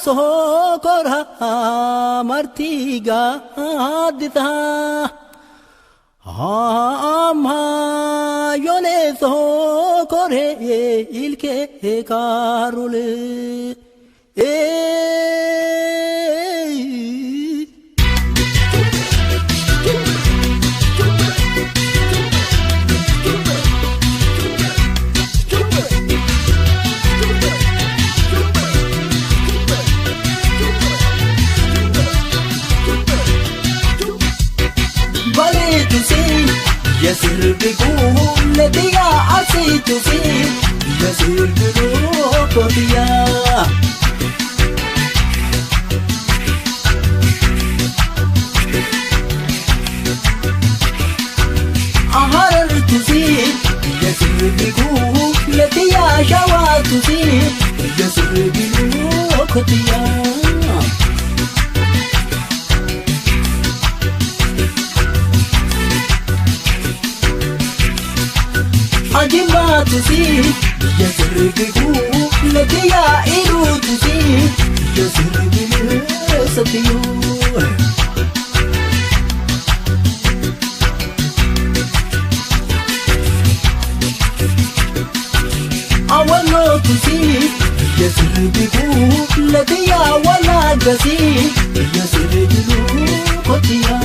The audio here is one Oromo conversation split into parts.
Sokora martiga dita Amma yole sokore ilke karule Yasir biya arsi yasir biya Aharar tusi yasir biya shawa tusi yasir biya Ajima tusi yasir biya iru tusi yasir biya satiyu Awalo tusi yasir biya wala gasi yasir biya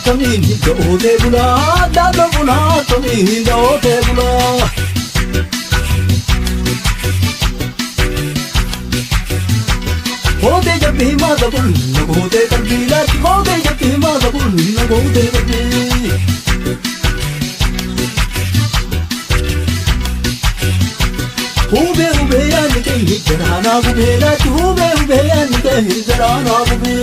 Kamini do de bula, da do bula, kamini do de bula. Hode jab bhi ma da bul, hode kalbi la, hode jab bhi ma da bul, hode kalbi. Hube hube yaani kahi jarana hube la, hube hube yaani kahi jarana hube.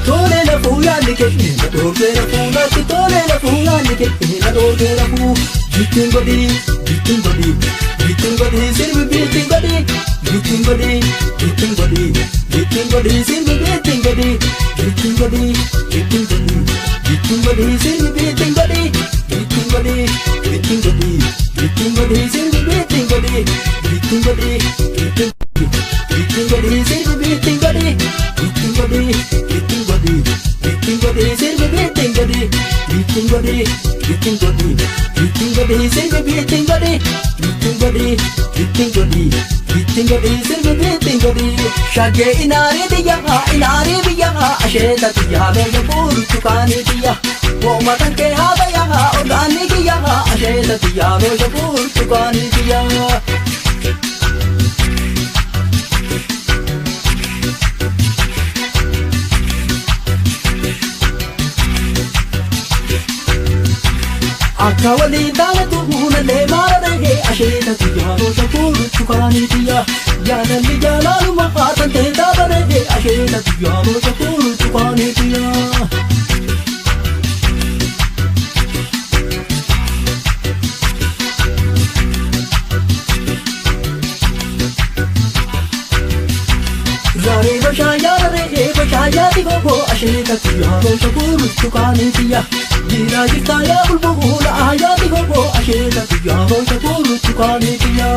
Tole la fuya nike na tole la fuya tole la fuya nike na tole la fu biting godi biting godi biting godi sirf biting godi biting godi biting godi biting godi sirf biting godi biting godi biting godi biting godi sirf biting godi biting godi biting godi biting godi sirf biting godi biting godi biting biting godi sirf biting godi biting godi biting godi biting godi sirf biting godi biting godi biting godi biting godi sirf biting godi biting godi biting godi biting godi sirf biting godi shage inare diya inare biya asheta diya me pur chukani diya wo matan ke habaya organi diya asheta diya me pur chukani diya Akka wali daala tuhuna le maarare asheta tiya roja puru chukani tiya jaalalli jaalaluma haatan te daabare asheta tiya roja puru chukani tiya Rare bashaya rare bashaya digo asheta tiya roja puru chukani tiya Jira jitaya bulbul aaya digo asheta tiya roja puru chukani tiya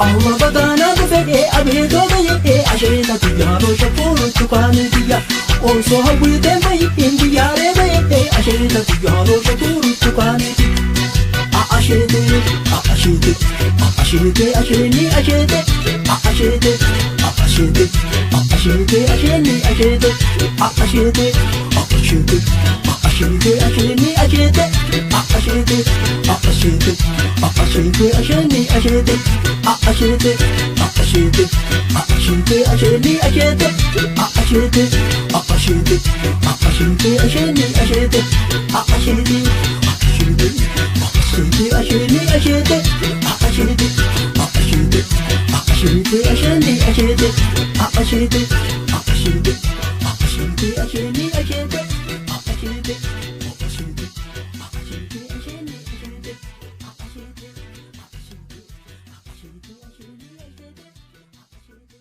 Amma badana dufe abhi do gaye asheta tiya roja puru chukani tiya Also hawwi dem bayi indiya re baye asheta tiya roja puru chukani tiya Ashete, ashete, ashete, asheni, ashete, ashete, ashete, ashete, asheni, ashete, ashete, ashete, ashete, asheni, ashete, ashete, ashete, ashete, asheni, ashete, ashete, ashete, ashete, asheni, ashete, ashete, ashete, ashete, asheni, ashete, ashete, ashete. Ashete, ashete, ashete, Asheete asheete asheete asheete asheete asheete asheete asheete asheete asheete asheete asheete asheete asheete asheete asheete asheete.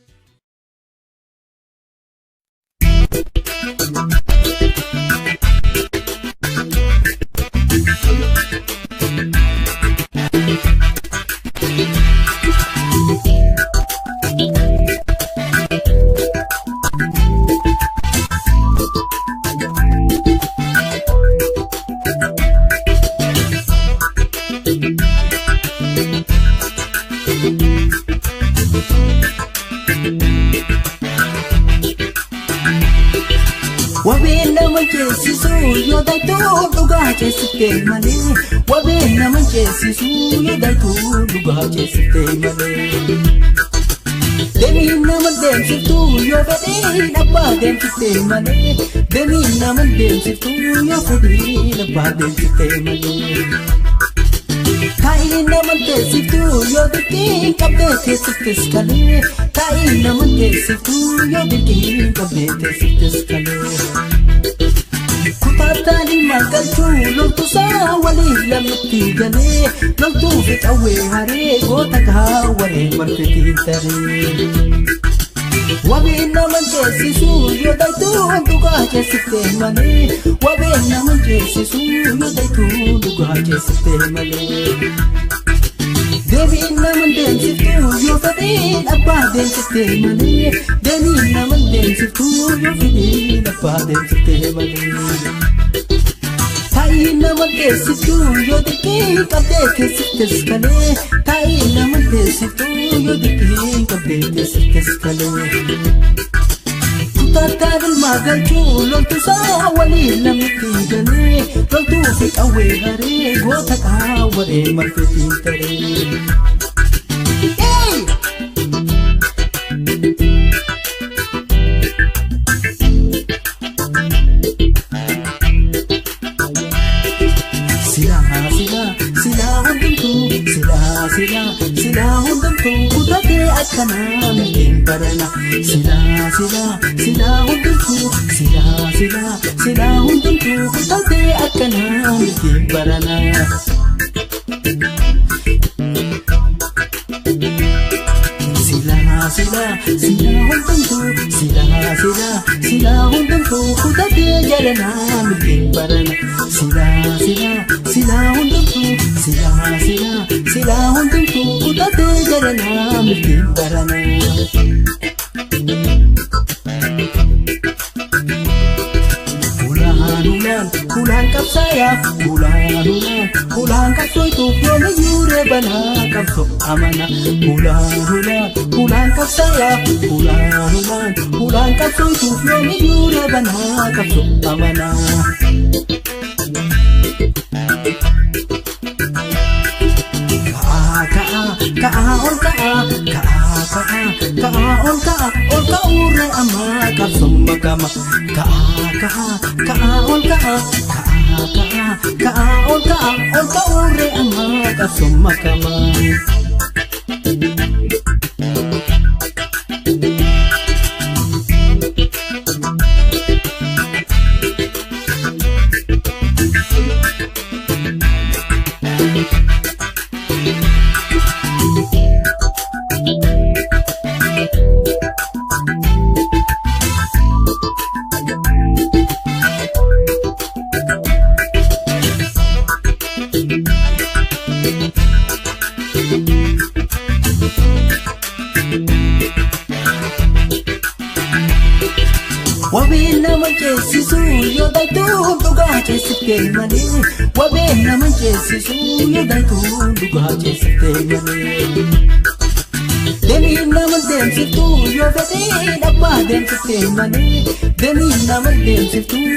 Wabeen nama ceesisu yoo daytu dhugaa ceesiftee malee. Wabeen nama ceesisu yoo daytu dhugaa ceesiftee malee. Demiin nama deemsiftu yoo fedhiin abbaa deemsiftee malee. Demiin nama deemsiftu yoo fedhiin abbaa deemsiftee malee. Taa'iin nama teessiftu yoo dirqiin qabdee teessiftes kalee. Taa'iin nama teessiftu yoo dirqiin qabdee teessiftes kalee. Kutaataan ilmaan galchuu loltuusaa waliin lamatti galee. Loltuu fi qawwee haree goota kaawwaree marfetiin taree. Wabeen nama ceesisu yoo daytu dhugaa ceesiftee malee. Wabeen nama ceesisu yoo daytu dhugaa ceesiftee malee. Deebiin nama deemsiftu yoo fedhiin abbaa deemsiftee malee. Deebiin nama deemsiftu yoo fedhiin abbaa deemsiftee malee. Taa'iin nama teessiftu yoo dirqiin qabdee teessiftes kalee. Taa'iin nama teessiftu yoo dirqiin qabdee teessiftes kalee. Kutaataan ilmaa galchuu loltuusaa waliin lamatti galee. Loltuu fi qawwee haree goota kaawwaree marfetiin taree. Silaa silaa silaa hundumtuu silaa silaa silaa hundumtuu kutatee akkanaa miidheen barana. Silaa silaa silaa hundumtuu silaa silaa silaa hundumtuu kutatee akkanaa miidheen barana. Silaa silaa silaa hundumtuu silaa silaa silaa hundumtuu kutatee jalanaa miidheen barana. Silaa silaa silaa hundumtuu silaa silaa silaa hundumtuu kutatee jalanaa miidheen barana. Hulaan hulaan hulaan qabsaayaaf hulaan hulaan hulaan qabsooytuuf yoomiyyuu reebanaa qabsoo amana. Hulaan hulaan hulaan qabsaayaaf hulaan hulaan hulaan qabsooytuuf yoomiyyuu reebanaa qabsoo amana. Ka'aa ka'aa ka'aa ol ka'aa ka'aa ka'aa ka'aa ol ka'aa ol ka'uurree ammaa qabsoon makama. Ka'aa ka'aa ka'aa ol ka'aa ka'aa ka'aa ka'aa ol ka'aa ol ka'uurree ammaa qabsoon makama. Wabeen nama ceesisu yoo daytu dhugaa ceesiftee malee. Wabeen nama ceesisu yoo daytu dhugaa ceesiftee malee. Demiin nama deemsiftu yoo fedhiin abbaa deemsiftee malee. Demiin nama deemsiftu.